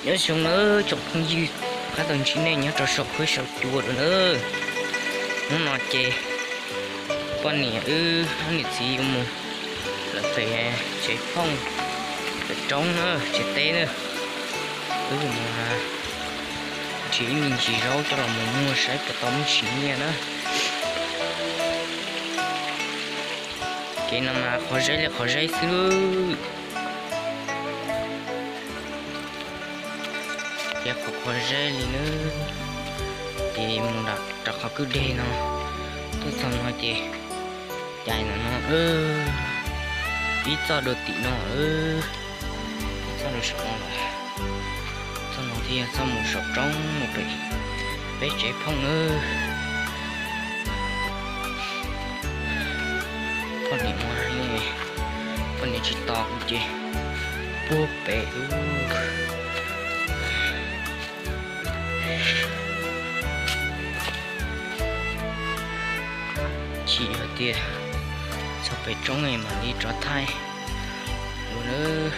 Nyob zoo nawb tsoom phooj ywg, qab tau ntsib nej nyob rau saum huab saum cua lawm nawb. Hnub no ces poj niam wb ob niam txiv yuav mus lawm pem tsev phooj, pem roob na, tsev teb na. Wb mus nrhiav ib me ntsis zaub coj los mus muag saib puas tau me ntsis nyiaj na. Kev no mas qhov zeb li qhov zeb xwb. Kev qhov qhov zeb li nawb. Ces mus nram rau qhov kwj deg no, tuaj txog no ces cais ntawm no, ib txoj dua tim no, ib txoj dua saum no lawm. Txoj no thiaj yog txoj mus saum roob mus pem peb tsev phooj nawb. Poj niam no, poj niam tsis tos kuv ces puag pem. Chim yog tias txog pem roob mam li rov thaij dua nawb.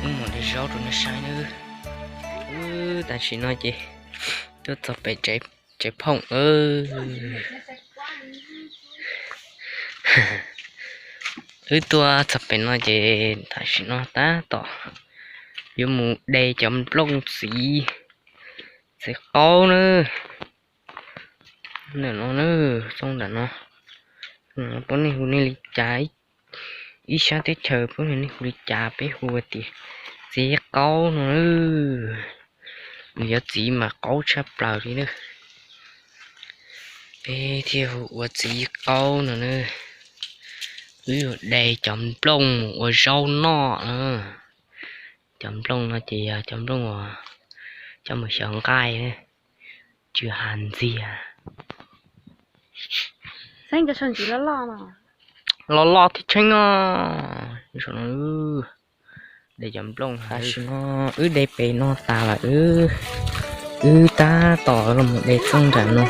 Wb mus de zaub rau nej saib nawb. Wb tam sim no ces tuaj txog pem tsev phooj. Wb tuaj txog pem no ces tam sim no tab tom yuav mus de cov nplooj txiv, txiv qaub nawb. Ntawm no, txooj nram no, puab nej hu nej li cas, ib sab teb chaws puab nej hu li cas, peb hu tias txiv qaub no nawb. Nws yuav txiv mas qaub tshaj plaws li nawb. Peb thiaj hu ua txiv qaub no nawb. Wb yuav de cov nplooj mus ua zaub noj na. Cov nplooj no ces yog cov nplooj uas coj mus xyaw nqaij, tsw has ntxiag. Loj loj thiab tsheej os. De cov nplooj tam sim no wb de pem no tas lawm, wb tab tom los mus de txooj nram no.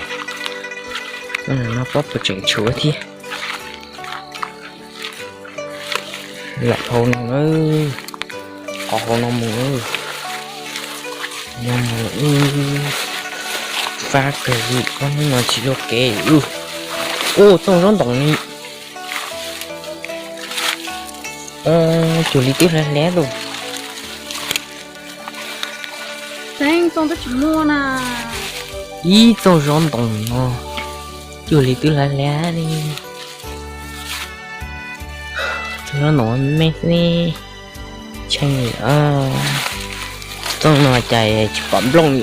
Txooj nram no pob puas tseem tshuav thiab. Lam hauv no, qhov hauv no mus, no mus, fab kawg li, ob hnub no tsis luaj kev. Ua txooj zaub ntoos ni, cuag li twb hlab hlab lawm. Ib txooj zaub ntoos no cuag li twb hlab hlab li. Txooj zaub ntoos me xwb ne, tsheej li. Txooj no cas tsis pom nplooj li,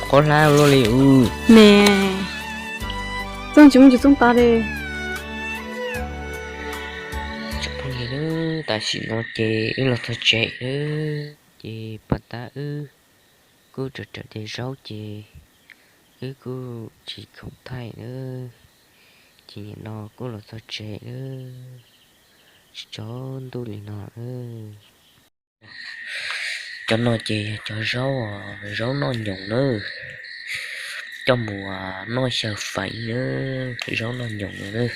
qhov hlab luaj li. Me, txooj tsis muaj tsis txooj tau li. Tam sim no ces wb los txog tsev lawm, ces pas tas wb kuj rawm rawm de zaub ces wb kuj tsis khoom thaij lawm, ces nim no kuj los txog tsev lawm, tsis tsaus ntuj li no lawm. Cov no ces yog cov zaub, zaub noj nyoos nawb, coj mus noj xyaw feem nawb, zaub noj nyoos nawb.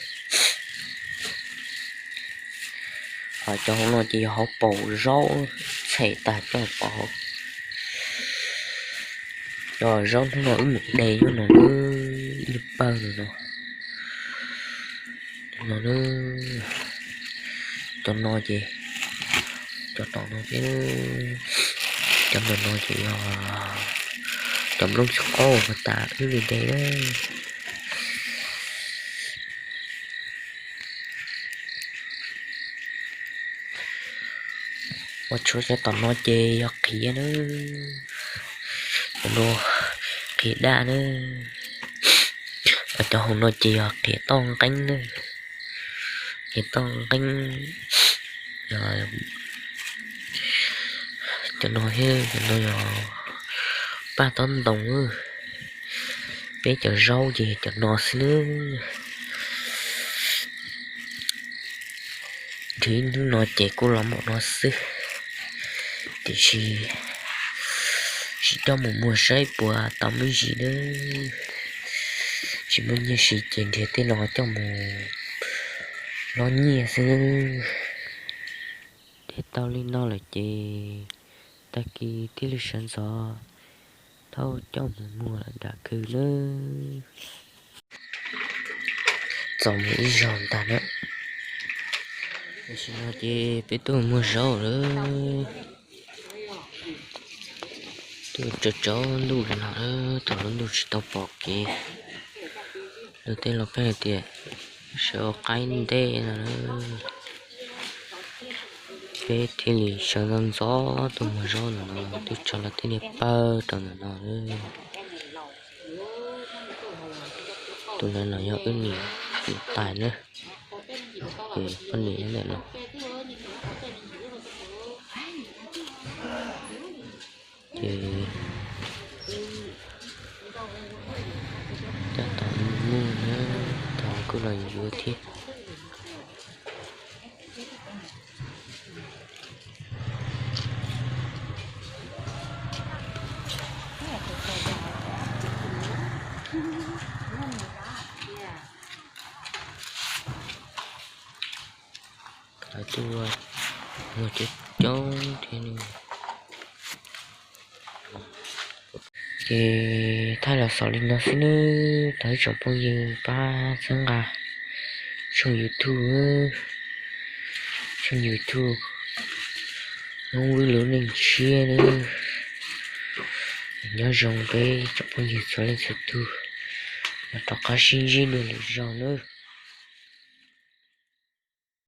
Cov hauv no ces yog hauv paus zaub, txhem tag coj pov hauv. Cov zaub hnub no wb mus de nyob no, ib lub pawg no, no, cov no ces, cov tom no thiab, cov ntawm no ces yog cov nplooj txiv qaub uas tas wb li de. Ua tshuav cov tom no ces yog qhiav nawb, cov no qhiav daj nawb. Cov hauv no ces yog qhiav toj nqeeb nawb, qhiav toj nqeeb. Cov no thiab, cov no yog paj tob ntoos. Peb cov zaub ces cov no xwb nawb. Nrhiav ib hnub no ces kuj los mus no xwb, tiam sis tsis coj mus muag saib puas tau me ntsis nawb, tsis muaj nyiaj siv ces nrhiav tej no coj mus hlob nyiaj xwb nawb. Nrhiav tau li no lawm ces Tag kis thiaj li sawv ntxov thauj coj mus muag dam kws nawb. Txog mus ib zaug ntag na. Tam sim no ces peb tuaj muag zaub lawm. Tuaj tsaus tsaus ntuj li no, thaum lub ntuj tsis tau pom kev. Luag tej laus pheej hais tias sawv ua qaib ntej no, peb thiaj li sawv ntxov ntxov tuaj muag zaub ntawm no, twb tso los tej niag pawg rau ntawm no. Tus no los yog wb niam tais na, ces poj niam nyob ntawm no. Ces tab tom muag na, thaum kuj los yuav thiab. Lawv tuaj muag coob coob thiab ne. Ces thaij los xaus li no xwb nawb, thov ib tsoom phooj ywg pab txhawb nqa tshooj YouTube, tshooj YouTube Hmoob Vwj Lub Neej Tshiab nawb. Nyob zoo peb tsoom phooj ywg txhua leej txhua tug, mam rov qab sib ntsib dua lwm zaug nawb.